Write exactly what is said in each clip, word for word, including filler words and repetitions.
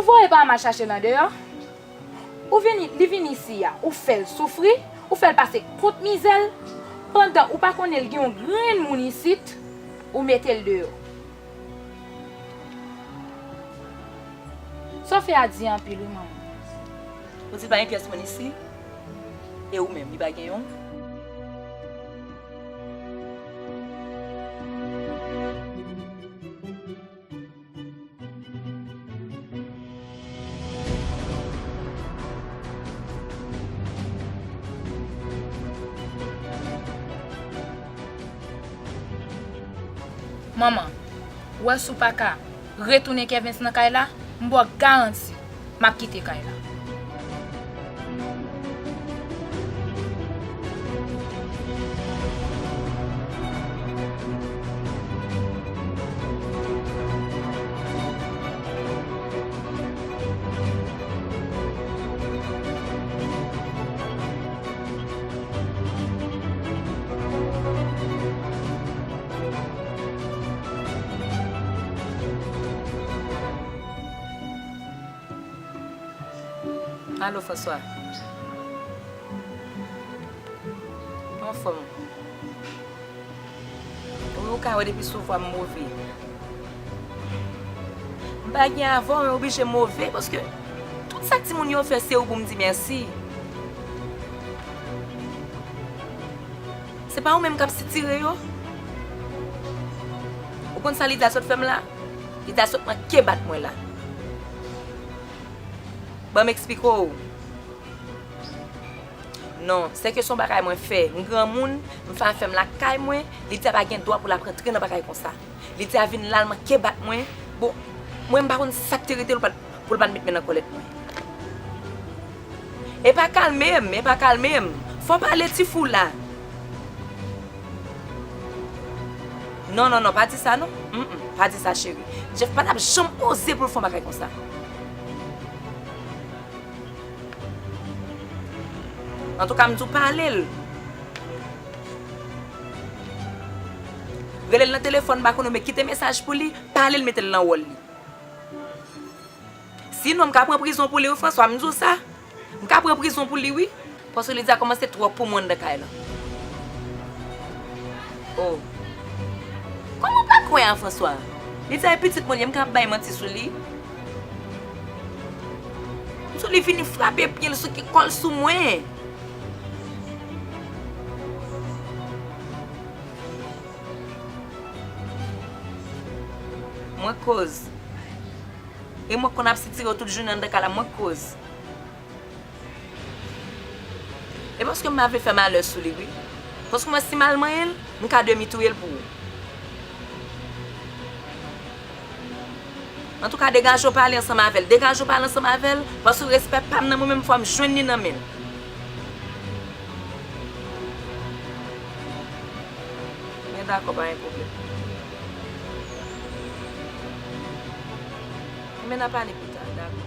Voye pa mal chache l andeyò. Ou vini, li vin isi a, ou fè l soufri, ou fè l pase kont mizè l, pandan ou pa konnen l gen yon grenn moun isit, ou mete l deyò. Sa w fè a di anpil wi, manman. Ou di l pa gen pyès moun isi? E ou menm, li pa gen yon? Manman, ou wè si w pa ka retounen Kevens nan kay la, m ba w garanti, m ap kite kay la. Alo, François. Anfòm. Wi, ou ka wè depi sou vwa m move. M pa gen avè w, men oblije move, paske tout sa timoun yo fè, se ou pou m di mèsi. Se pa ou menm k ap sitire yo? Ou konn sa Lydia sot fè m la? Lydia sot manke bat mwen la. Ban m eksplike w. Non, se ke se yon bagay mwen fè. M granmoun, m fè afè m lakay mwen, Lydia pa gen dwa pou l ap rantre nan bagay konsa. Lydia vin la, l manke bat mwen. Bon, mwen m pa konn sa k te rete l, pou l pa t met men nan kòlèt mwen. E pa kalme m, e pa kalme m. Fò pale ti fou la. Non, non, non, pa di sa non. Mm, mm, pa di sa, cheri. Jeff pa t ap janm oze pou l fè yon bagay konsa. Antouka, m di w pale l. Rele l nan telefòn, m pa konnen, men kite mesaj pou li, pale l, mete l nan wòl li. Sinon, m ka pran prizon pou li, wi, François, m di w sa. M ka pran prizon pou li, wi. Paske Lydia kòmanse twòp pou mwen anndan kay la. Oh. Kòman w pa kwè a François? Lydia e pitit mwen li ye, m ka ap bay manti sou li? M sou li vini frape pye l sou ki kò l sou mwen. Mwen koz. E mwen konn ap sitire w tout jounen anndan kay la, mwen koz. E paske m pa vle fè malè sou li, wi. Paske mwen, si m al manyen l, m ka demi touye l pou ou. Antouka, degaje w pale ansanm avè l. Degaje w pale ansanm avè l, paske respè pa m nan mwen menm, fò m jwenn li nan men l. Men dakò, pa gen pwoblèm. Men n a pale pita, dakò.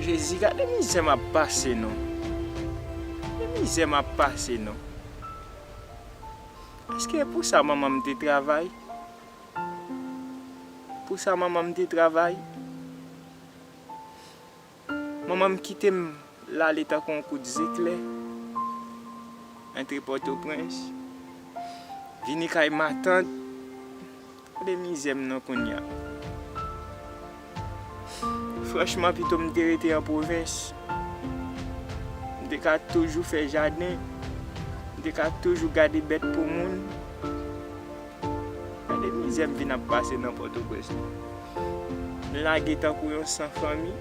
Jezi, gade mizè m ap pase non. Gade mizè m ap pase non. Èske e pou sa manman m te travay? Pou sa manman m te travay? Manman m kite m l ale tankou yon kout zeklè, antre Pòtoprens, vini kay matant. Gade mizè m nan kounye a. Franchman, pito m te rete an pwovens. M te ka toujou fè jaden. M te ka toujou gade bèt pou moun. Gade mizè m vin ap pase nan Pòtoprens la. M lage tankou yon san fanmi.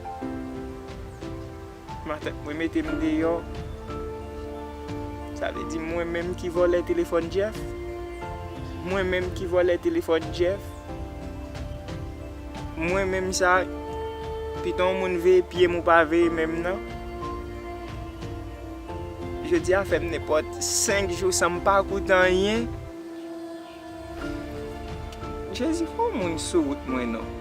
Matant mwen mete m deyò. Sa vle di mwen menm ki vòlè telefòn Jeff? Mwen menm ki vòlè telefòn Jeff? Mwen menm sa, pito yon moun veye pye m ou pa veye men m nan. Jodi a fè m nenpòt senk jou san m pa koute anyen. Jezi, fè yon moun sou wout mwen non.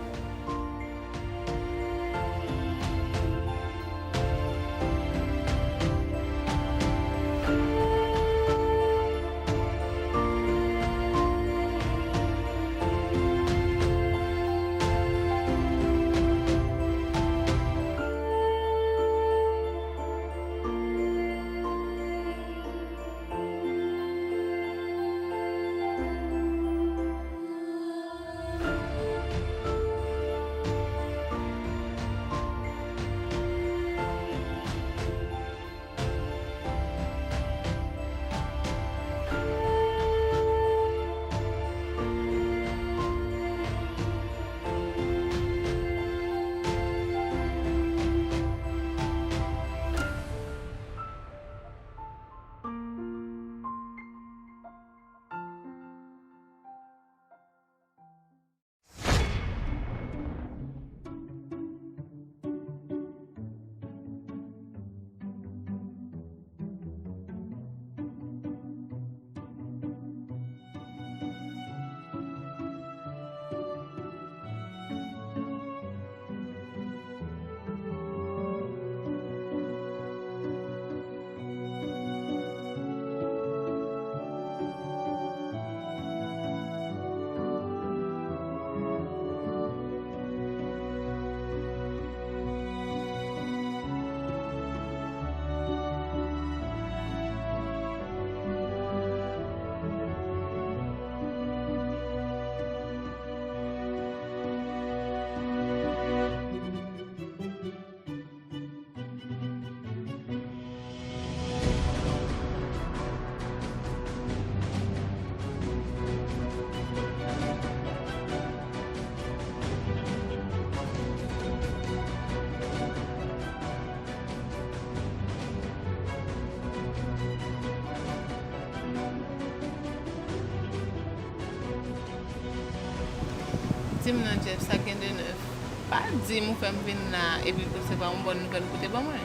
Di m non, Jeff, sa k gen de nèf? Pa di m ou fè m vin la epi se pa yon bòn nouvèl ou pote ban mwen.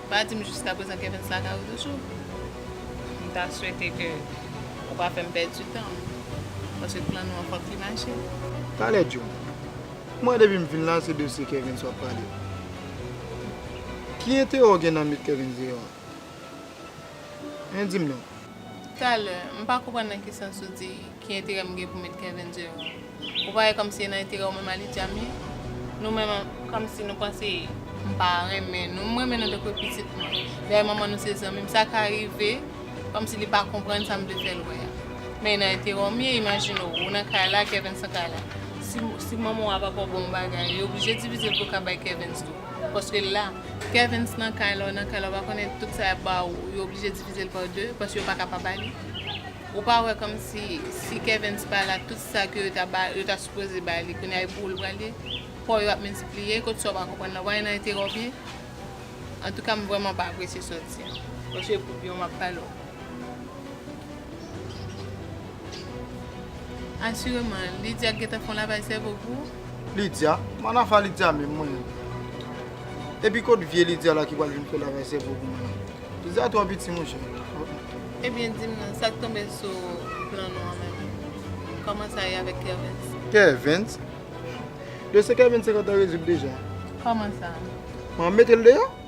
Pa di m jiskaprezan Kevens lakay ou toujou. M ta swete ke ou pa fè m pèdi tan, paske plan nou an fòk li mache. Talè, June. Mwen, depi m vin la, se dosye Kevens w ap pale. Ki enterè w gen nan met Kevens deyò a? Hein, di m non. Talè, m pa konprann nan ki sans ou di ki enterè m gen pou met Kevens deyò. Ou pa wè kòmsi e nan enterè w menm a Lydia m ye? Nou menm, kòmsi nou panse m pa renmen nou. M renmen nou tankou pitit mwen. Dayè manman nou se zanmi m. Sa ka rive, kòmsi li pa konprann sa m vle fè l wè a. Men e nan enterè w m ye, imajine w, ou nan kay la, Kevens nan kay la. Si, si manman w a pa ba w bon bagay, yo oblije divize l pou yo ka bay Kevens tou. Paske la, Kevens nan kay la, w nan kay la, w pa konnen tout sa y ap ba ou, yo oblije divize l pa de, paske yo pa ka pa ba li. Ou pa wè kòmsi, si Kevens pa la, tout sa ke yo ta ba, yo ta sipoze ba li, kounye a e pou ou l pral ye. Pou yo ap miltipliye, kot sa w pa konprann nan, w pa wè nan enterè w byen. Antouka, m vrèman pa apresye sa w di a. Paske pou byen w m ap pale w. Asireman, Lydia gentan fè yon lavaj sèvo pou ou? Lydia? M ann afè Lydia menm, mwen. Epi kot vye Lydia la ki pral vin fè lavaj sèvo pou mwen la? Lydia twò piti, monchè. Ebyen, di m non, sa k tonbe sou plan nou an menm? Kòman sa ye avèk Kervens? Kervens? Dosye Kervens se gentan rezoud deja. Kòman sa? Mwen mete l deyò.